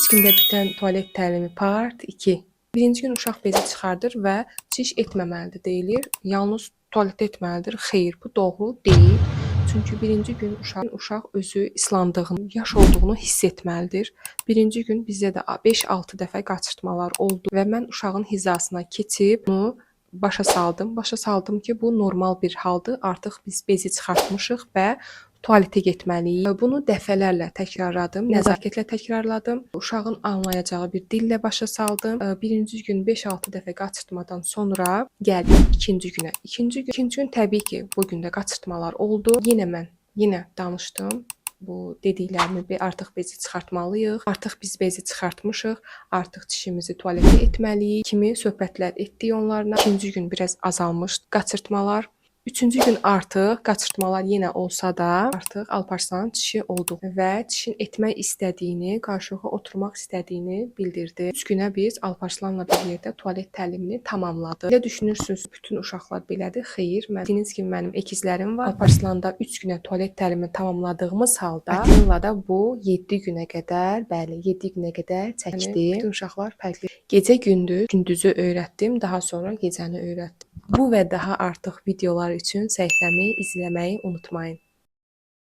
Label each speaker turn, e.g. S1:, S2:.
S1: 3 gündə bitən tualet təlimi part 2. Birinci gün uşaq bezi çıxardır və çiş etməməlidir deyilir. Yalnız tualetdə etməlidir. Xeyr, bu doğru deyil. Çünki birinci gün uşaq özü islandığını, yaş olduğunu hiss etməlidir. Birinci gün bizdə də 5-6 dəfə qaçırtmalar oldu və mən uşağın hizasına keçib bunu başa saldım. Başa saldım ki, bu normal bir haldır. Artıq biz bezi çıxartmışıq və tualetə getməliyik. Bunu dəfələrlə təkrarladım, nəzakətlə təkrarladım. Uşağın anlayacağı bir dillə başa saldım. Birinci gün 5-6 dəfə qaçırtmadan sonra gəldik ikinci günə. İkinci gün təbii ki, bu gün də qaçırtmalar oldu. Yenə mən yenə danışdım. Bu dediklərimi artıq bezi çıxartmalıyıq. Artıq biz bezi çıxartmışıq. Artıq çişimizi tualetə etməliyik kimi söhbətlər etdik onlarla. İkinci gün biraz azalmışdı qaçırtmalar. Üçüncü gün artıq qaçırtmalar yenə olsa da, artıq Alparslanın çişi oldu və çişin etmək istədiyini, qarşığa oturmaq istədiyini bildirdi. 3 günə biz Alparslanla bir yerdə tualet təlimini tamamladıq. Elə düşünürsünüz, bütün uşaqlar belədir. Xeyr, mən dediyiniz kimi mənim əkizlərim var. Alparslanda 3 günə tualet təlimini tamamladığımız halda, Atilla bu 7 günə qədər, bəli, 7 günə qədər çəkdi. Yəni, bütün uşaqlar fərqli. Gecə gündüz, gündüzü öyrətdim, daha sonra gecəni öyrətdim. Bu və daha artıq videolar üçün səhifəmi izləməyi unutmayın.